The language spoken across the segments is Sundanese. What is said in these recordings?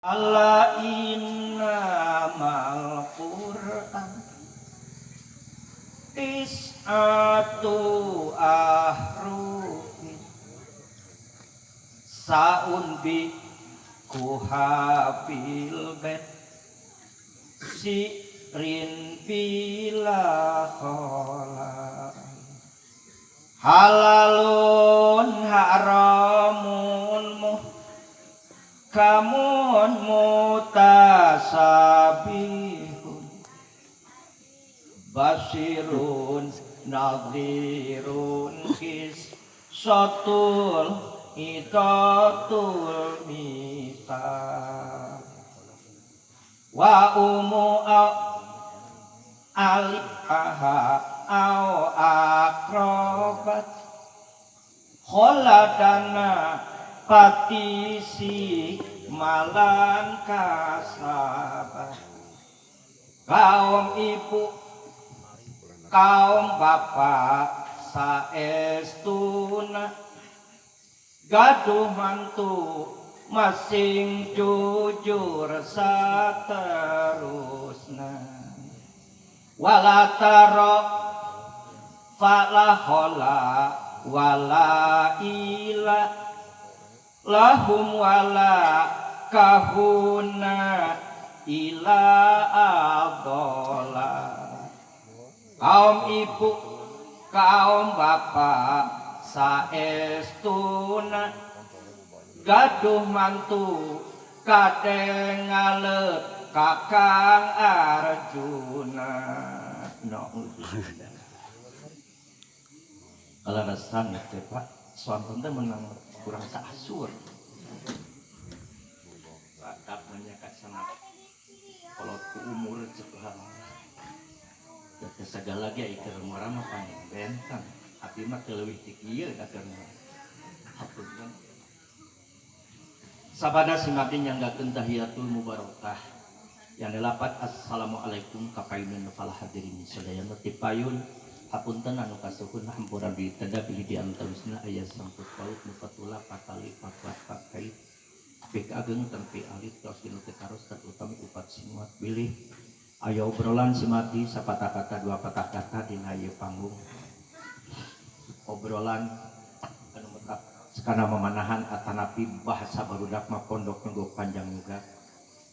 Ala innamal Qur'an tis'atu ahrufin saun bi kuhafil bet sirin bila khola halalun haramun muhkamun mutasabihun basirun nadhirun qissatul itatul misal wa umu alif aha au akrobat kholadana patisi malan kasabat kaum ibu kaum bapak saestuna gaduh mantu masing jujur saterusna wala taro fala khola wala ila lahum wala kahuna ila adola kaum ibu kaum bapak saestuna gaduh mantu kadeng ngalet Kakang Arjuna. Na'udzubillah. Kalarasan teh, Pak, sonten teh menang kurang saasur. Lakap nanya ka sana kolot ku umur cek urang. Da teh sagala ge keur ngora mah pangbenten. Abdi mah teu leuwih ti kieu da keur ngora. Hapunten. Sabada simabdi nyanggakeun tahiyatul mubarakah. Yang delapat assalamualaikum kapayunun fal hadirin sadayana ti payun hapunten anu kasuhun hampura diteda bilih di antawisna aya sangkut paut nu patula patali patwat patkait pik ageng tempi alit tos dinu teu karos terutami upat sinuat bilih aya obrolan simati sapatah kata dua patah kata dina ieu panggung obrolan anu metap sakana mamanahan atanapi bahasa barudak mah pondok nyogok panjang juga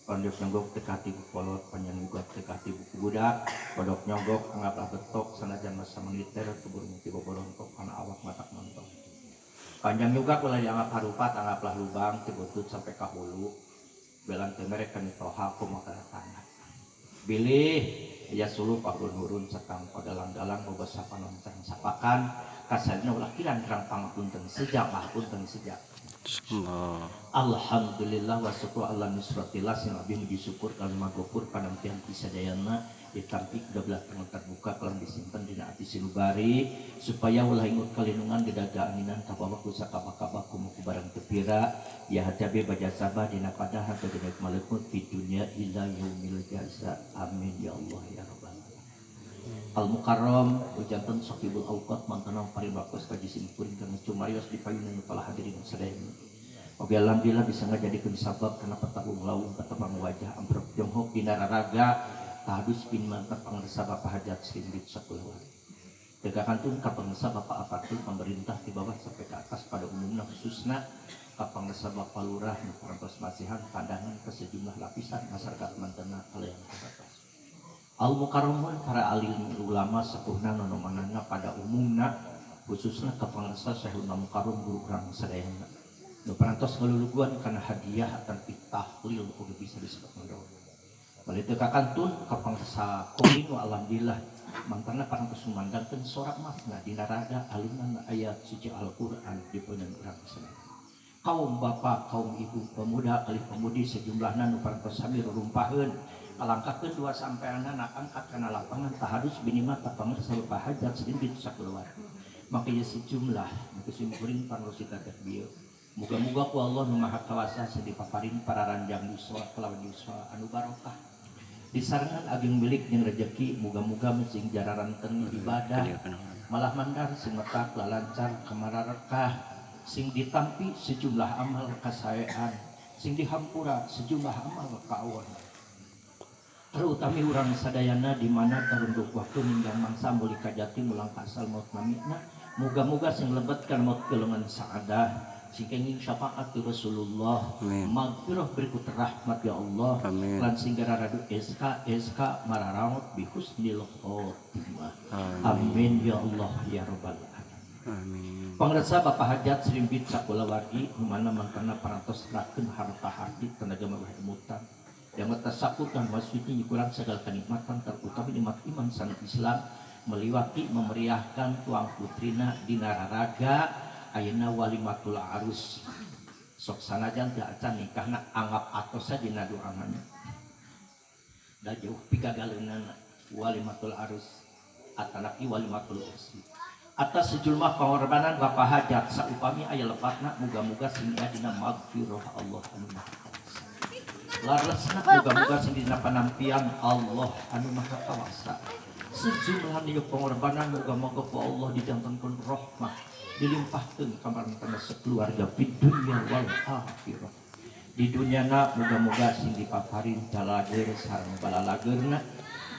pondok nyogok teu katibu kolot panjang juga teu katibu budak pondok nyogok anggaplah betok sanajan masa militer keburu ti boborontok kana awak matak montok panjang juga ulah dianggap harupat anggaplah lubang ti buntut sampai ka hulu belang teu merek ka mitoha kumaha tanah bilih aya sulup ahurun-hurun satang padalang-dalang basa panoncang sapakan kasadina ulah kirang kirang pangapunten sejak punten sejak. Allah. Alhamdulillah wa syukur ala nusratillah sing abdi muji syukur kalima gopur panampihan ti sadayana ditampi dua belah tangan terbuka kelam disimpen dina ati sinubari supaya ulah ingut kalindungan didaga anginan kabawa ku sakabah-kabah kumuku barang tepira ya hati abdi baja sabah dina pada harta dina malakut fi dunya ila yaumil jaza amin ya Allah ya rabbal alamin. Al Mukarram ujanten Sahibul Awqat mantanang paring waktos kaji simkuring kang cumarios di payunan pala hadirin sadayana. Oke, alhamdulillah bisa ngajadikeun sabab kana patahung laung patepang wajah amprok jonghok dina raraga tahadus bin mantap pangersa Bapak Hajat Sindit sakulawarga. Tega kantun ka pangersa Bapak aparatur pemerintah di bawah sampai ke atas pada umumnya khususna ka pangersa Bapak Lurah nu parantos masihan pandangan ke sejumlah lapisan masyarakat mantena kalayan kabatas. Al Mukarramun para alim ulama sepuhna nonomanana pada umumna khususna ka pangersa Syekhul Mukarram guru urang sadayana nu parantos ngaluluguan kana hadiah atanapi tahlil oge bisa disebut mondok. Balik teu kakantun ka pangersa Korin wa alhamdulillah mantana parantos sumandangkeun sorak masna dina raga alunan ayat suci Al-Qur'an di peuneun urang sadayana. Kaum bapak, kaum ibu, pemuda kalih pemudi sejumlahna nu parantos sami rurumpaheun kalangkahkeun dua sampeanana angkat kana lapangan tahadus binima ka pangersa Bapak Hajat Sindit sakeluarga. Makanya sejumlah nu simkuring pangrosita teh bieu. Muga-muga ku Allah nu Maha Kawasa dipaparin para ranjang yuswa kalawan yuswa anu barokah. Disarengan ageng milik jeung rejeki muga-muga sing jararanten ibadah malah mandar sing metak lalancar kamararekah sing ditampi sejumlah amal kasaean. Sing dihampura sejumlah amal kaawon. Terutami urang sadayana di mana tarunduk waktu ninggang mangsa mulih ka jati mulang ka asal maut namina. Muga-muga sing lebet kana maut golongan saadah, sing kenging syafaat ti Rasulullah, magfirah berikut rahmat ya Allah, lan sing gararadu SK SK mararaot bi husnil khotimah. Amin ya Allah ya rabbal alamin. Pangresa Bapa Hajat Srimbit sakulawargi nu mana mantana parantos rakeun harta harti tenaga mewah emutan yang tasakutan waswiti nyukuran sagala kanikmatan terutama nikmat iman sareng Islam meliwati memeriahkan tuang putrina dina raraga ayeuna walimatul arus. Sok sanajan teu acan nikahna, anggap atos dina doana da jauh pigagaleunana walimatul arus atanapi walimatul ursi. Atas sejumlah pengorbanan Bapak Hajat, saupami aya lepatna, muga-muga sing aya dina magfirah Allah anu Maha Kawasa. Laresna, muga-muga sing dina panampian Allah anu Maha Kawasa. Sejumlah niu pengorbanan, muga-muga ku Allah dijantenkeun rahmah, dilimpahkeun ka marantana sekeluarga di dunya wal akhirah. Di dunyana muga-muga sing dipaparin calageur sareng balalageurna,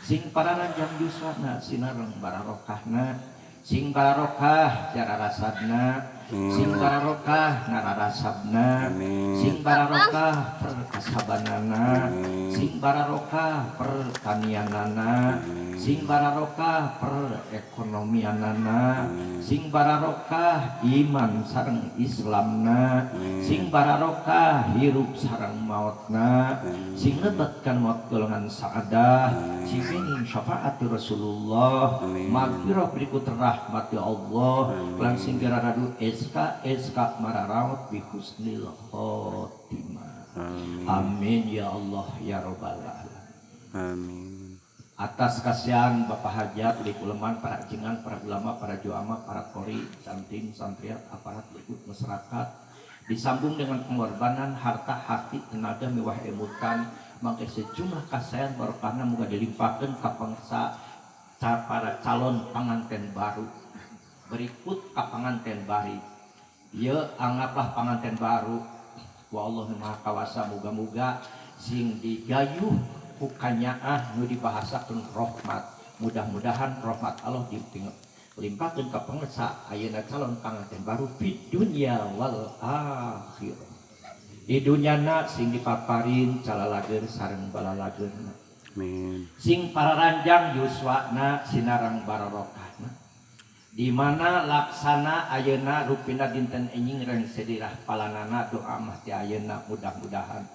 sing pararanjang yuswana sinareng bararokahna, sing bararokah jararasadna, sing bararokah nararasabna, sing bararokah perkasabanana, sing bararokah pertanianana, sing bararokah perekonomianana, sing bararokah iman sareng Islamna, sing bararokah hirup sareng mautna, sing lebet kana maut golongan saadah, sing kenging syafaat Rasulullah, magfirah berikut rahmat ya Allah, lan sing gararadu SK SK mararaot bi husnil khotimah. Amin ya Allah ya rabbal alamin. Amin. Atas kasihan Bapak Hajat di kuleman para jengan, para ulama, para juama, para kori, santin, santriat, aparat berikut masyarakat, disambung dengan pengorbanan harta, hati, tenaga, mewah emutan, maka sejumlah kasayan barokahna muga dilimpahkan ka pangsa para calon pengantin baru berikut ka pengantin bari. Ya, anggaplah pengantin baru wa Allah Maha Kawasa, muga-muga sing digayuh ku kanyaah nu dibahasakeun rahmat. Mudah-mudahan rahmat Allah dilimpahkeun ka pangsa ayeuna calon panganten baru fid dunya wal akhirah. Di dunyana sing dipaparin calalager sareng balalageurna. Amin. Sing pararanjang yuswana sinareng barorokahna. Di mana laksana ayeuna rupina dinten enjing rengse dirah palanana doa mah ti ayeuna, mudah-mudahan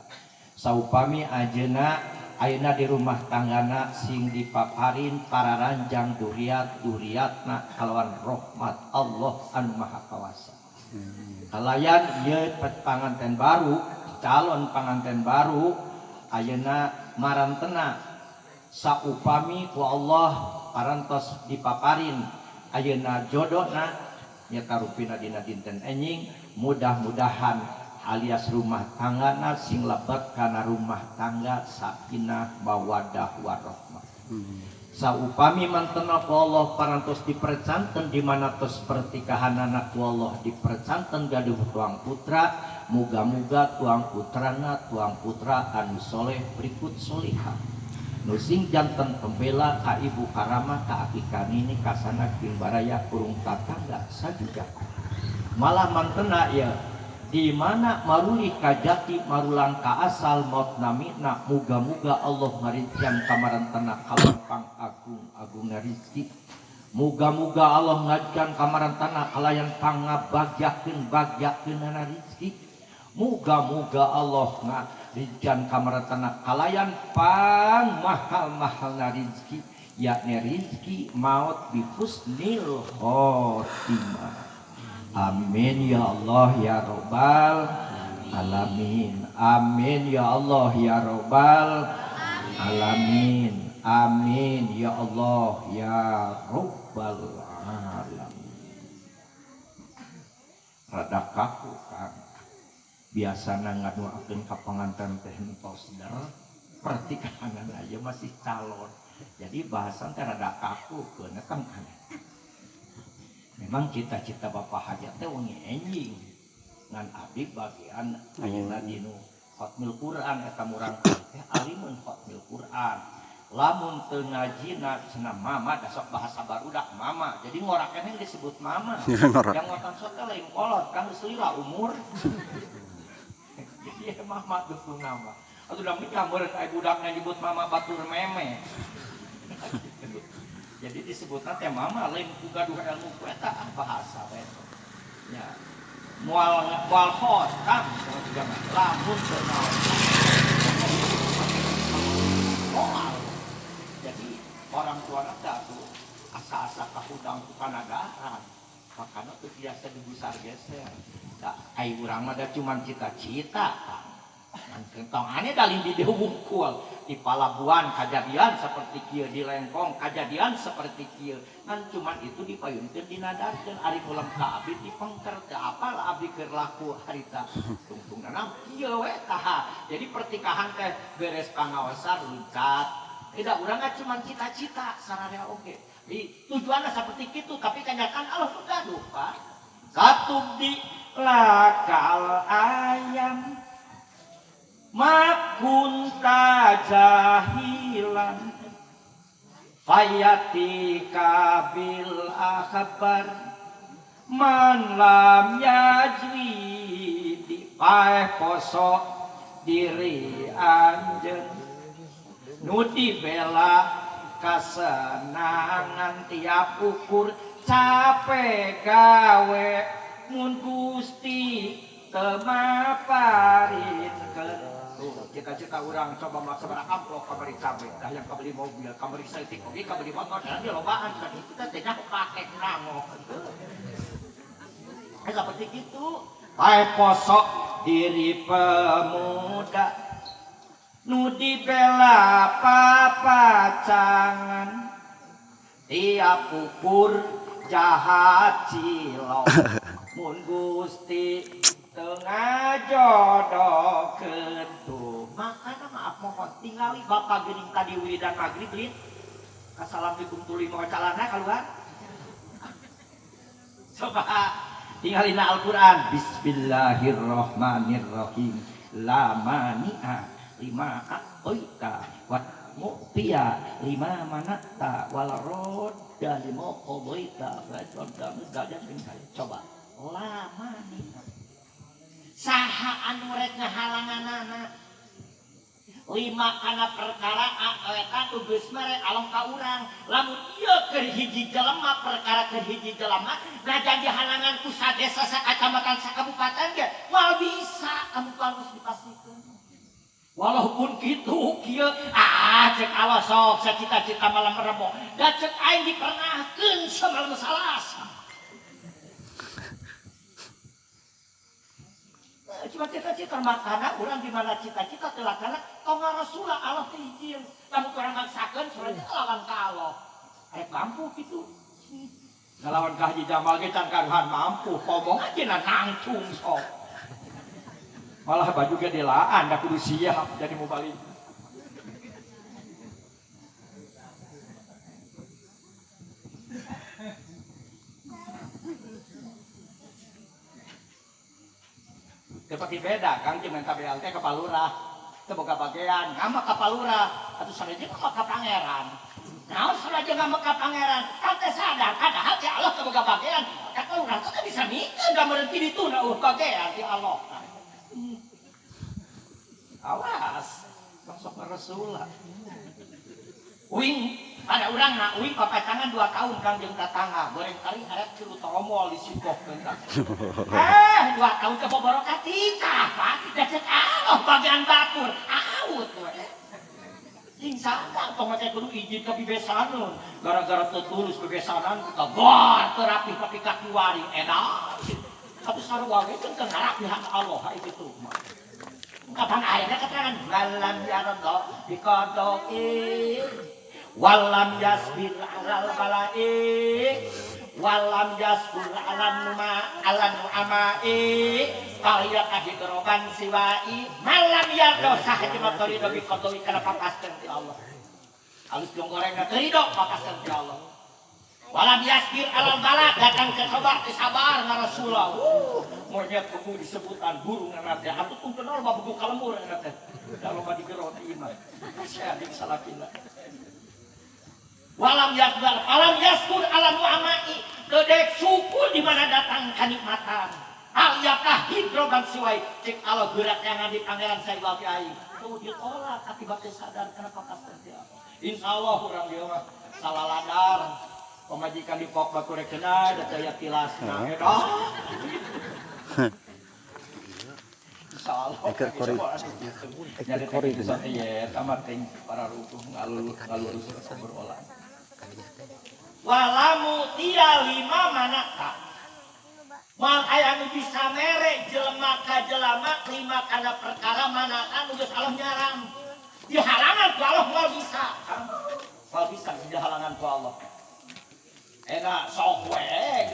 saupami ajeuna ayeuna di rumah tanggana sing dipaparin pararanjang duriat duriatna kalawan rahmat Allah anu Maha Kawasa. Kalayan ieu panganten baru, calon panganten baru ayeuna marantena, saupami ku Allah parantos dipaparin ayeuna jodohna nyata rupina dina dinten enjing, mudah-mudahan alias rumah tanggana sing lebet kana rumah tangga sakinah mawadah warahmah. Saupami mantena ku Allah parantos dipercanten, di mana tos pertikahanana ku Allah dipercanten gaduh tuang putra, muga-muga tuang putrana tuang putra anu soleh berikut solihah, nu sing janten pembela ka ibu karama, ka aki kanini, ka sanak jeung baraya kurung tatangga sajuja. Malah mantena ya di mana maruli kajati marulang ka asal maut namina, muga-muga Allah ngarincian kamarantana kalawan pang agung agung rizki. Muga-muga Allah ngajikan kamarantana kalayan pangabagyakeun bagyakeunana rizki. Muga-muga Allah ngarincian kamarantana kalayan pang mahal-mahalna rizki, yakni rizki maut bi husnil khotimah. Amin ya Allah ya Robbal alamin. Amin ya Allah ya Robbal alamin. Amin ya Allah ya Robbal alamin. Rada kaku kan. Biasana ngadoakeun ka panganten teh entos der pertikahanan aja masih calon. Jadi bahasan teh rada kaku keuna kan. Memang cita-cita Bapak Hajat teh wengi enjing ngan abdi bagian ayeuna dinu Khatmil Quran eta murang teh alimun khatmil Quran. Lamun teu ngajina cenah mama da sok bahasa barudak mama. Jadi ngorak keneh disebut mama. Ngorak. Yang ngotan sok teh lain kolot kan geus lila umur. Jadi mama dukung nama. Atuh da nikah meureun aya budakna nyebut mama batur meme. Jadi disebutna teh mama lain ku gaduh ilmu ku eta bahasa we. Nya moal moal khotam lamun teu naon. Moal. Jadi orang tua teh atuh asa-asa kahudang ku kanadaran. Makana teu biasa digusar geser. Da ai urang mah da cuman cita-cita. Ngan tong aneh da di wungkul di palabuhan kajadian seperti kieu di Lengkong kajadian seperti kieu. Ngan cuman itu dipayunkeun dinadarkeun ari ulam ka abdi dipengker teu apal abdi keur laku harita. Tungtungna kieu we tah. Jadi pertikahan teh beres pangaosan luncat. Tidak urang mah cuman cita-cita sararea oge. Di tujuanna seperti kitu tapi kenyataan Allah teu gaduh, Pak. Satu di lakal ayam makunta jahilan fayati kabil akbar man lam yajwi di paeh poso diri anjeun nu dibela kasenangan tiap ukur capek gawe mun Gusti teu maparinkeun. Tuh, cita-cita urang coba maksabara amplop kabari cabe, dah yang kabeli mobil, kabeli selitik oge, kabeli motor, dan dia lobaan, kan kita teh nyaho kakek nango. Seperti gitu. Pae poso diri pemuda nu dibela papacangan tiap ukur jahat cilok mun Gusti teu ngajodohkeun tuh. Makana maaf mohon tingali bapak geuning tadi wiridan magrib lin. Assalamualaikum tuluy mawa calana keluar. Coba tingalina Al-Qur'an. Bismillahirrahmanirrahim. La mani'a lima a'taita wa mu'tiya lima manatta wal radda lima qadaita. Coba la mani'a. Saha anu rek ngahalanganana lima kana perkara eta nu geus mere along ka urang. Lamun ieu keur hiji jelema perkara keur hiji jelema nah jadi halangan ku sadesa sakacamatan sakabupaten ge moal bisa kamu harus dipastikeun. Walaupun kitu kieu cek Allah sok cita-cita malam rebo da cek aing dipernahkeun samalam Salasa. Cuma cita-cita makana urang di mana cita-cita teu lakana tong ngarasulah Allah teh izin. Lamun urang maksakeun surah lawan ka Allah. Rek mampu kitu. Ngalawan ka Haji Jamal ge can karuhan mampu, ngomong aja na nangtung sok. Malah baju ge dilaan da kudu siap jadi mau balik. Teu beda Kang jeung minta BLT ka Palurah. Teu boga bagean, ngambek ka Palurah atuh sanajan ngambek ka pangeran. Naon sanajan ngambek ka pangeran? Kan teh sadar padahal ti Allah teu boga bagean. Ka Palurah teh bisa mikeun da meureun ti ditu na eueuh bagean ti Allah. Awas, masuk Rasulullah. Uing pada urang na uing papacangan 2 tahun Kang jeung tatangga goreng kari arek tilu tomol di sikoh tah. 2 tahun teh boboro katika Pak. Da cek Allah bagian batur aut we. Cing sadar tong teh kudu izin ka bibesaneun. Gara-gara teu tulus bebesanan kita gor teu rapih tapi kaki wari edan. Tapi sarua ge teu ngarapihan Allah ha kitu mah. Kapan akhirnya keterangan malam ya Allah biqadai walam yasbir alal balai walam yasbur alan numa alan amai kaya kahidroban siwai malam yardo sahati matorido biqadai kana papasten ti Allah. Alus jong goreng na terido papasten ti Allah. Walam yasbir alal bala datang ke coba sabar nga Rasulullah. Monyet begu disebutan burung anak teh. Atuh tungtun loba begu ka lembur anak teh. Da loba digerot ieu mah. Saya adik salakina. Walam yakbal, alam yaskur ala nu'amai. Teu syukur di mana datang kanikmatan. Al yakah hidroban siwai. Cek Allah gerak yang di pangeran saya ti aing. Tuh ditolak akibat sadar kenapa kasar dia. Insya Allah urang dia mah salah ladar. Pamajikan di pok baku rek kena da teu aya kilasna. Edah. Insya Allah. Ekor kori. Nyari Kori teh gitu ya, tamat teh para rukuh ngalur ngalurus obrolan. Walamu tia lima manata. Mal aya nu bisa mere jelema ka jelema lima kana perkara manata nu geus Allah nyaram. Dihalangan ku Allah moal bisa. Moal bisa dihalangan ku Allah. Enak sok we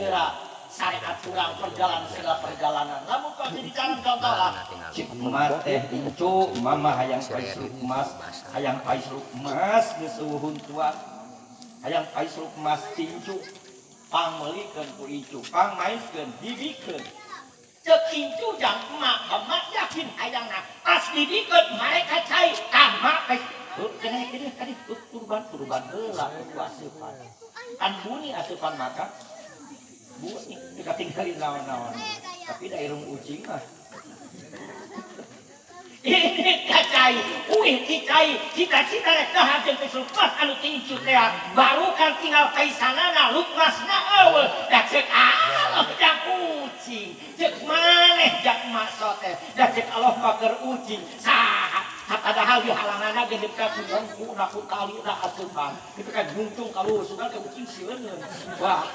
geura syariat kurang perjalanan segala perjalanan. Lamun kau jadi jalan contoh lah. Cik emak teh incu mama hayang pais emas, hayang pais emas geus euweuh tua. Hayang pais emas tincu. Pangmeulikeun ku incu, pangmaiskeun, dibikeun. Ceuk incu jang emak, emak yakin hayangna. Pas dibikeun mereka cai, tah mak pais. Kena kena kena turban turban heula ku asupan. Kan buni asupan maka buni kita tinggalin naon-naon. Tapi da irung ucing mah. Ini kacai, uih dicai, cita-cita rek dahar jeung geus lukmas anu tincu teh. Baru kan tinggal kaisanana lukmasna eueuh. Da ceuk Allah jang ucing, ceuk maneh jang maso teh. Da ceuk Allah mah keur ucing. Saha? Padahal di halanganna ge dekat ku bungku na ku tali na asupan. Itu kan nyungtung ka luhur sugan ke ucing sieuneun. Wah.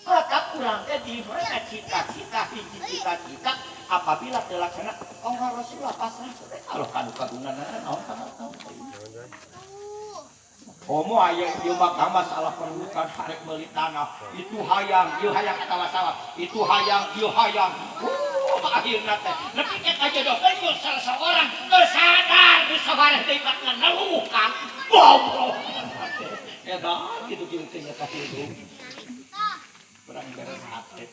Maka kurang teh di mana cita-cita hiji cita-cita apabila terlaksana Allah Rasulullah pasrah kalau kanu kagungan naon naon. Komo aya ieu mah masalah perebutan arek meuli tanah itu hayang ieu hayang atawa sawah itu hayang ieu hayang. Akhirna teh nepi ka kajodohkeun ku seseorang teu sadar geus sabareh deui pat ngeluh kan goblok. Eta kitu kitu teh nya hidup. Kurang beres hati.